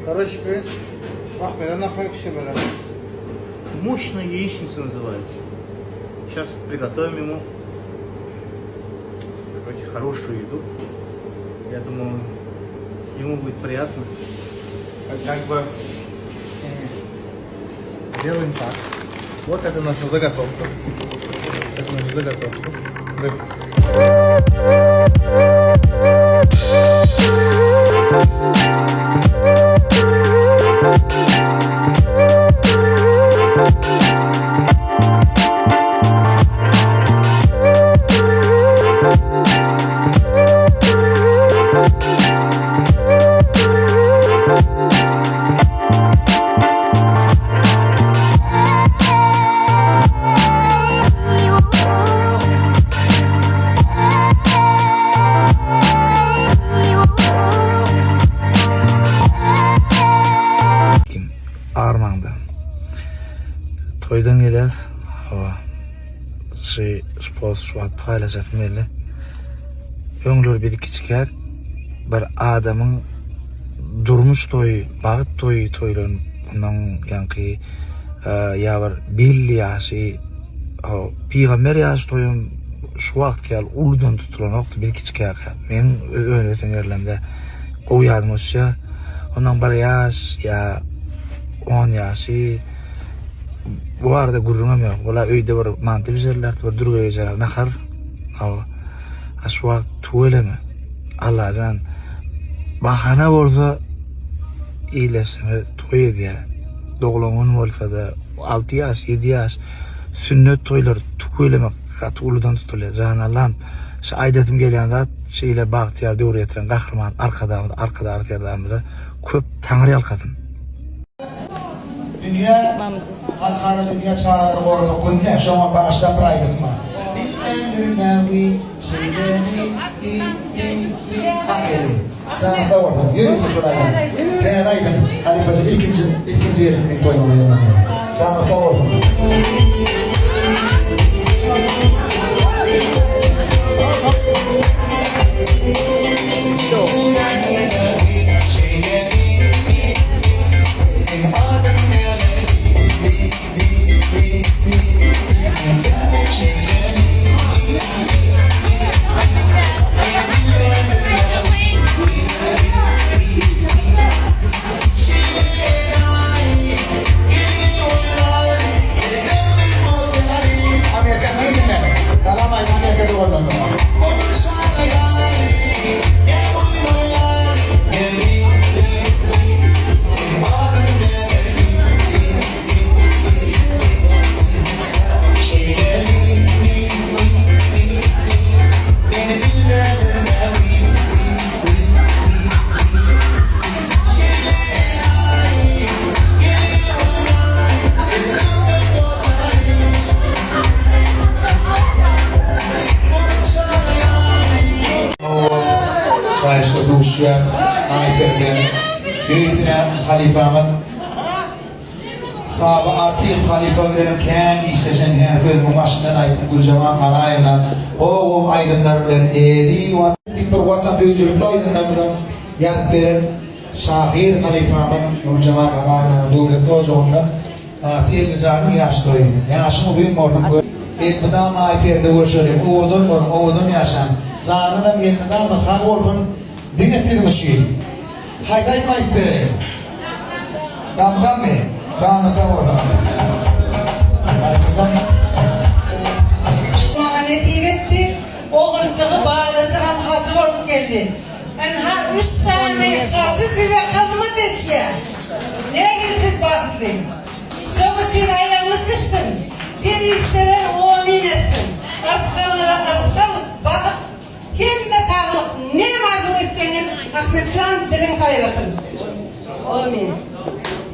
Karoçe bu Ahmede nahar bişirmeli. Мощная яичница называется. Сейчас приготовим ему короче, хорошую еду. Я думаю, ему будет приятно. Как бы э, делаем так. Вот это наша заготовка. Это наша заготовка. Да. Kim? Armaňda. Toýdan gelýäs. Hawa. Şu şu post şu wagt paýlaşasym geldi. Öňler biz kiçikäk bir adamyň durmuş toýy, bagt toýy toýlan ondan ýaňky ýa bir belli ýaşy pygamber ýaşy toýam şu wagtky ýaly uludan tutulanokdy biz kiçikäk. Meň öňe-ösen ýerlerimde gowy ýadyma düşýär. Ondan bir ýaş ýa on ýaşy Bu barada gürrüňem ýok. Ola öýde bir manty bişirirlerdi, bir dürge geceler nahar. Hawa. A şu wagt tüweleme. Allajan bahana bolsa iýleşsemiz toý edýär. Doglan gün bolsa-da 6 ýaş, 7 ýaş sünnet toýlary tüweleme gaty uludan tutulýar. Jan Allam, şu aýdasym gelýän zat şeýle bagtyýar döwre ýetiren Gahryman Arkadagymyz, Arkadagly Serdarymyza köp Taňry ýalkasyn. Dünýä, Halkara dünýä çagalary goramak gününe şoňa bagyşlap bir aýdym bar. Bilmändir mäwi şeýdeni bi bi bi Hak eli. Janyň sag bolsun. Ýörite şol aýdym. Täze aýdym. Halypaja ilkinji ilkinji gezek meň toýuma gelmegine. Janyň sag bolsun. Raýyşda duşýan Aýperden ýöritine halypamyz Saba Artykow halypa bilenem kän işleşen hä sözümiň başyndan aýtdym Güljemal Garaýewna gowy gowy aýdymlar bilen eziz Watan diýip bir watansöýüjilikli aýdymlar bilen ýazyp beren şahyr halypamyz Güljemal Garaýewnanyň döwletli ojagynda Selbijanyň ýaş toýy. Ýaşyň uzyn bolsun we elmydama aý perde görşeliň owadan boluň owadan ýaşaň janyňyzam elmydama sag bolsun diňe siziň üçin. Haýsy aýdym aýdyp bereýin? Dam dammy? Janyň sag bolsun. Halypajan. Maňa nesip etdi. Oguljygy, balajygam hajy bolup geldi. Ynha, üç sany hajy size hyzmat etýär. Nähili siz bagtly. Şoň üçin aýagyňyz düşsün, perişdeler omyn etsin. Yrsgalyňyza yrsgal, bagt, hemme saglyk, näme arzuw etseňem Ahmetjan diliň saýrasyn. Omyn.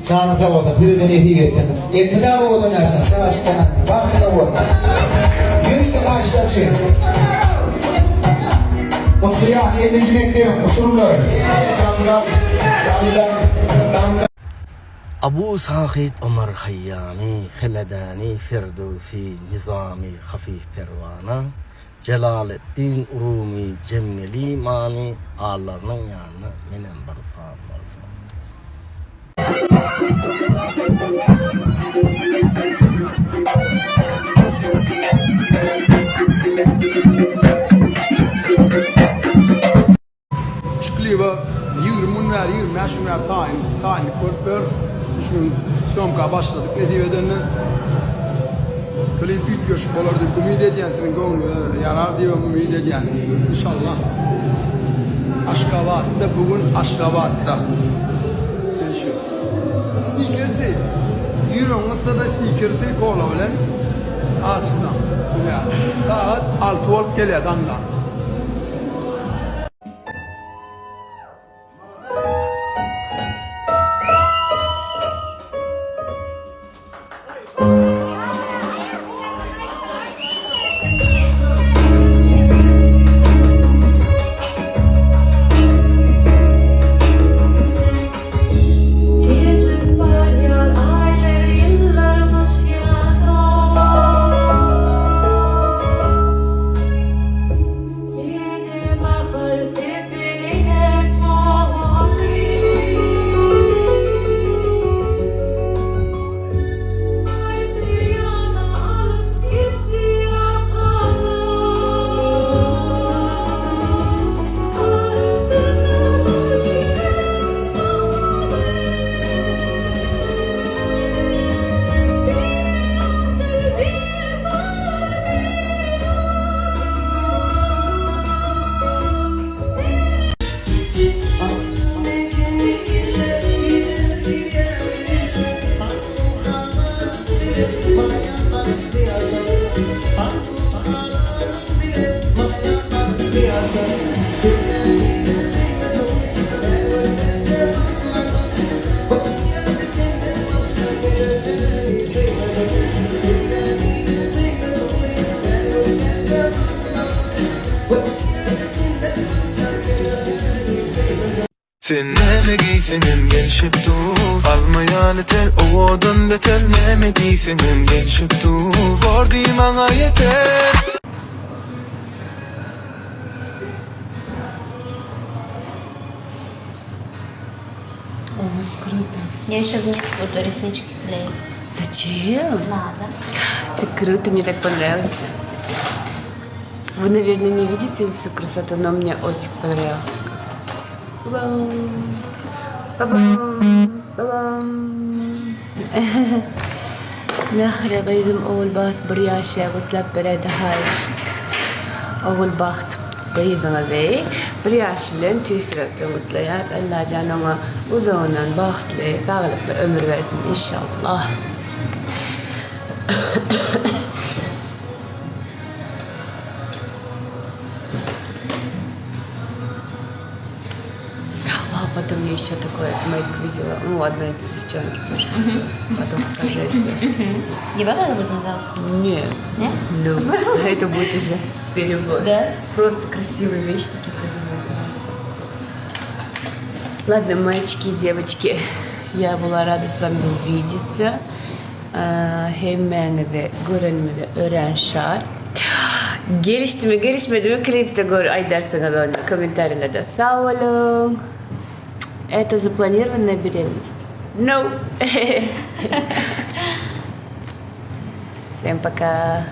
Janyň sag bolsun, size-de nesip etsin. Elmydama owadan ýaşaň, çagajykdan bagtyna bolsun. Ýörite haýyşlar üçin. Gutly ýaş ellinji mekdebiň uçurymlary. Dam dam, dam dam, dam dam. Abu Sahyt Omar Haýýamy, Hemedäni, Ferdöwsi, Nizamy, Hafyz Perwana, Jelaleddin Rumy, Jemgeli Many allarynyň ýanyna menem bir san bolsam. Dünýä şuňa taýyn, taýynlyk görüp ýör. Şu gün sýomka başladyk nesip edende. Klip üýtgeşik bolar diýip umyt edýän, siziň göwnüňize ýarar diýibem umyt edýän. Inşallah. Aşgabatda bu gün Aşgabatda. Ine şu. Snikersi. Ýüregiň gyssa-da snikersi kola bilen açykdan. Dünýä. Sagat 6 bolup gelýär daňdan. Geçip barýar aýlar, ýyllar, gyş ýa-da. Ýene bahar sepeleýär çagasy. Haýsy ýana alyp gitdi ýakasy. Arasynda şol ýüregiň owazy. Bir aşyr, bir bar, bir Sen näme geýseňem gelşip dur Alma ýaly ter owadan beter Näme diýseňem gelşip dur Bor diý maňa ýeter. O, круто. Я еще вниз буду реснички клеить. Зачем? Надо. Так круто, мне так понравилось. Вы, наверное, не видите всю красоту, но мне очень понравилось. Ба-бам! Ба-бам! Ba-bam! Mähri gyzym Ogulbagt bir ýaşa gutlap beräýdi haýyş. Ogulbagt gyzyňyzy bir ýaş bilen tüýs ýürekden gutlaýas. Allajan oňa uzagyndan bagtly, saglykly ömür bersin inşallah. А потом я еще такой мейк видела. Ну, одной этой девчонки тоже. Потом покажу я тебе. Его тоже будем делать? Нет. Нет? Ну, это будет уже перебор. Да? Просто красивые вещи такие придумываются. Ладно, мальчики и девочки, я была рада с вами увидеться. Hemmäňizi görenimize örän şat. Gelişdimi, gelişmedimi klipde gör aýdarsyňyz onda kommentariýalarda. Sag boluň. Это запланированная беременность. No. Всем пока.